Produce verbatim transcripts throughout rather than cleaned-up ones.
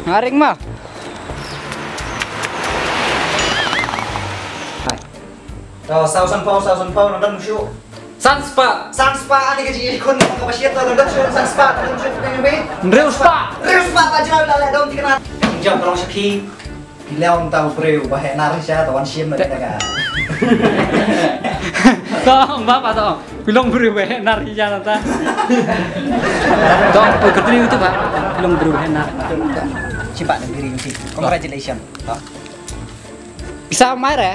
Nga ring ma. To, saw san phew, saw san phew, nang don shuh. San spah. San spah, ani ka jingkhun ka ba shiat, to, nang don shuh, san spah, nang don shuh, nang don shuh. Hynriew spah. Hynriew spah, ba jrau la leh dong ti kena. Jam ka long sakhi. Phi leh ong tau briew ba heh nar sha, to wan shim na ka. To, ba ba to. Phi long briew ba heh nar sha na ta. To, phi continue tu ba. Phi long briew ba heh nar. Shim ba na biri. Congratulations. To. Pisa mai re.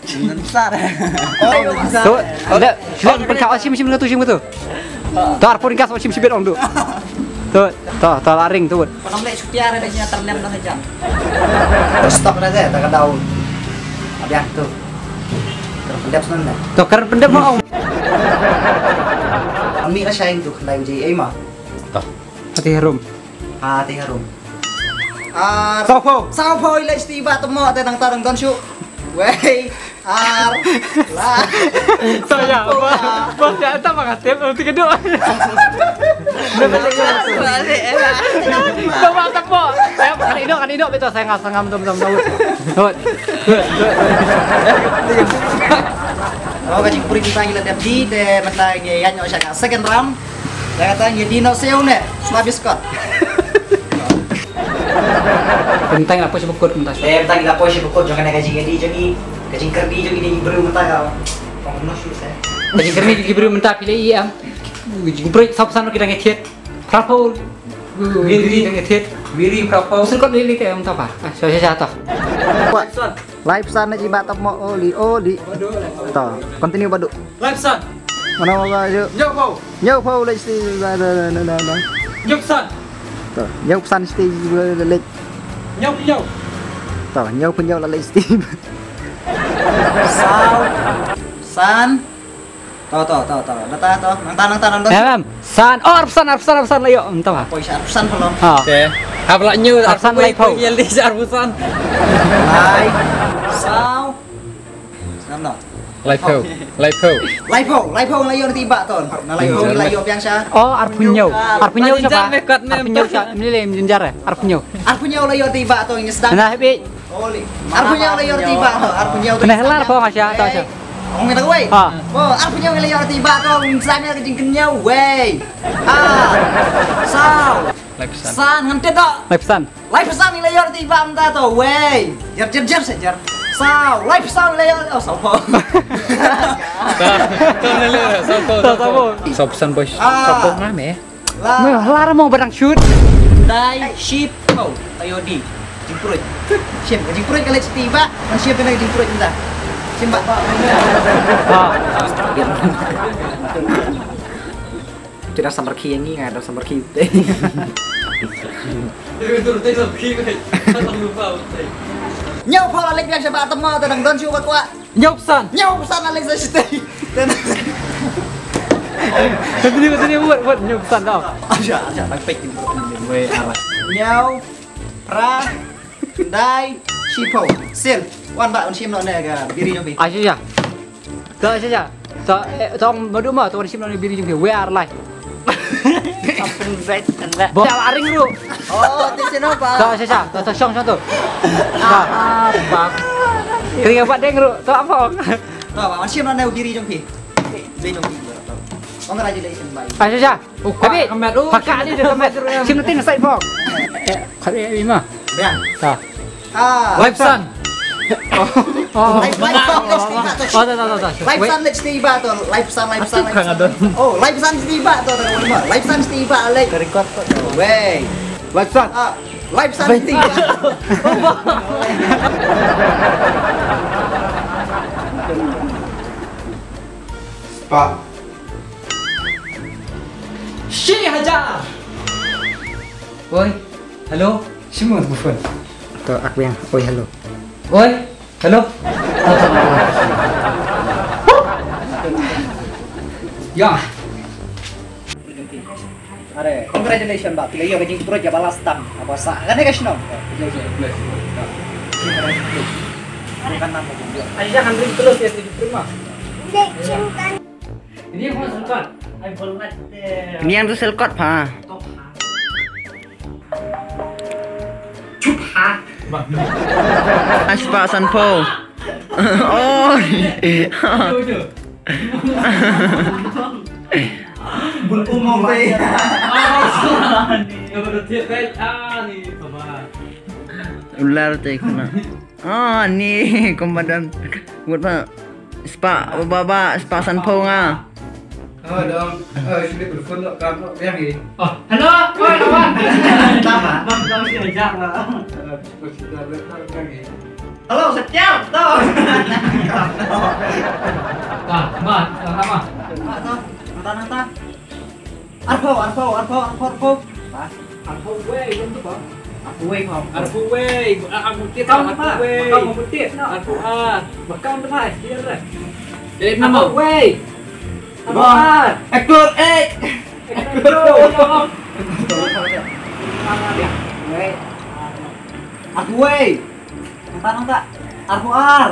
Ngan besar. Oi, besar. Tu, ada, shim pun kau shim shim tu shim tu. Tu arpun gas shim shim ong tu. Tu, tu, tu laring tu. Pernah lek supir ada nya ternem dah jam. Stop dah deh, tak ada. Abiang tu. Terpendap sana. Tu keren pendap mau. Ami lah shaing tu, kena uji ai ma. Hati harum. Hati harum. Ar. Saw phew. Saw phew i leh siti ba temo te nang tarang don shu. Wei. Ar. La. Saya. Bos ya ta ba ngatep nanti kedua. Dah balik. Balik. Temo temo. Ya kan ido kan ido betul saya ngasang ngam tem tem tahu. Hot. Oh, ka jingpuri kita ngi la dep di te mynta ngi ïaid noh sha ka second round. Te kata ngi dino siew ne sla biskot. Mynta ngi la poi sha bakut mynta. Eh, mynta ngi la poi sha bakut jong kane ka jingïadei jong ngi, ka jingkyrdi jong ngi, ngi briew mynta ka. Ong noh shu se. Ka jingkyrdi jong ngi briew mynta phi la ïam. Jingbriew sop san ki dang thied. Prapo. Wiri. Dang thied. Wiri prapo. Sirkot lili te mynta ba. Ah, sha sha sha ta. Live san na jiba tap mo oli oli. To, continue badu. Live san. Mana mo ga ju. Nyau pau. Nyau pau leh sti ba da da da da. Nyau san. To, nyau san sti ba leh. Nyau nyau. To, nyau pun nyau la leh sti. Saw. San. To, to, to, to. Nata, to. Nang ta, nang ta, nang ta. Em, em. San. Oh, arphew san, arphew san, arphew san la ïoh. Nta ba. Poi sha arphew san phalom. Ha. Te. Hap la nyu arphew san lai phew. Ngi li sha arphew san. Lai. Saw. San no. Lai phew. Lai phew. Lai phew, lai phew la ïoh na ti ba ton. Na lai phew la ïoh biang sha. Oh, arphew hynñiew. Arphew hynñiew sha ba. Arphew hynñiew sha. Ni le jinjar eh. Arphew hynñiew. Arphew hynñiew la ïoh ti ba ton ngi sdang. Na hebi. Arphew hynñiew la ïoh ti ba, arphew hynñiew. Kane helar phew nga sha, ta sha. Ong ngi ta wei. Ha. Oh, arphew hynñiew la ïoh ti ba to, ngi sdang ka jingkynñiew wei. Ah. Saw. Lai phew san. San ngan te to. Lai phew san. Lai phew san la ïoh ti ba mynta to, wei. Jer jer jer se jer. Saw, lai phew san la ïoh, oh, saw phew. Ta, ta, ta, ta, saw phew, saw phew. Saw phew san boy. Ah. Saw phew nga me. La. Me, lar mo ba dang shoot. Dai, ship, oh, ayo di. Jingpruit. Shim, jingpruit ka leh siti ba. Ngan shim ka leh jingpruit mynta. Shim ba. Ha. Ti da samar khi ngi nga da samar khi. Nyau pha la leh biang sha ba tamo ta dang don shu ba kwah. Nyau phew san. Nyau phew san la leh sa siti. Continue, continue, buat, buat nyau phew san tau. Aja, aja, bang pek ni. Wei, apa? Nyau, pra, dai, shiphew. Sil, wan ba, wan shim noh ne ka biri jong phi. Aja, aja. To, aja, aja. To, eh, to, madu ma, to, wan shim noh ne biri jong phi. Wei ar lai. Ampun bet, anda. Bo, aring ru. Oh, ti sino pa? To, aja, aja. To, to, shong, shong tu. Ah, ah, pa. Kering apa deng ru? To, apa? To, wan shim noh ne biri jong phi. Biri jong phi. Congratulations, bye. Aja, aja. Uka. Tapi, kamet, oh, pakai ni dia kamet. Sini tin side bok. Kami ini mah. Ya. Dah. Ah. Live san. Oh. Live, live san, live san. Oh, dah, dah, dah, dah. Live san, live san, live san, live san. Oh, live san, live san, live. Record. Wei. Live san. Ah, live san, live san. Spah. Shi hajar. Oi, hello. Shimon bu phone. To ak biang. Oi, hello. Oi, hello. Ya. Are, congratulations ba. Phi la ïoh ka jingpruit kaba last time. Kaba sah. Kane ka shnong. Bukan nama juga. Aja kan ring terus ya, tujuh puluh lima. Ini yang mau selkat. Ini yang tu selkat, pa. Spah sanphew. Oh. Bul umong bai. Ular te kena. Ah, ni komandan. Buat apa? Spah, ba, ba, spah sanphew nga. Oh, dong. Oh, sini telepon dok, kam dok, yang ini. Oh, hello, kawan, kawan. Tama. Bang, bang, si ajak lah. Hello, Setia, tau. Ah, ma, ah, ma. Nata, nata. Arphew, arphew, arphew, arphew, arphew. Arphew wei, belum tu, Bang. Arphew wei, Bang. Arphew wei, ah, ah, mutip, kam, arphew wei. Kam mutip, no. Arphew, ah. Bakam tu, Bang, dia lah. Jadi, arphew wei. Arphew, ah. Ekor, eh. Ekor, ya, Bang. Wei. Arphew wei. Nata, nata. Arphew ar.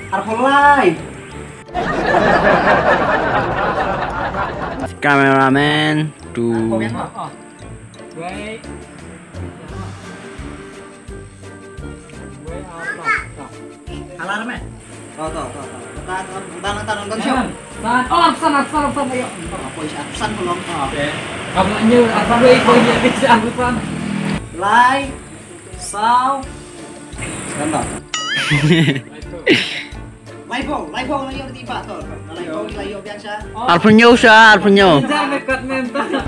Arphew lai. Cameraman to. Wei. Wei, ar, ar, ar. Alarm, eh? To, to, to, to. Nata, nata, nata, nonton show. San, oh, arphew san, arphew san, arphew san, ayo. Apa isi arphew san belum? Ah. Kamu nyu, arphew wei, kau nyu, arphew san. Lai. Saw. Gambar. Laiphew, laiphew, laiphew, tiba tu. Laiphew, laiphew biasa. Arphew hynñiew sha, arphew hynñiew. Jangan dekat mental.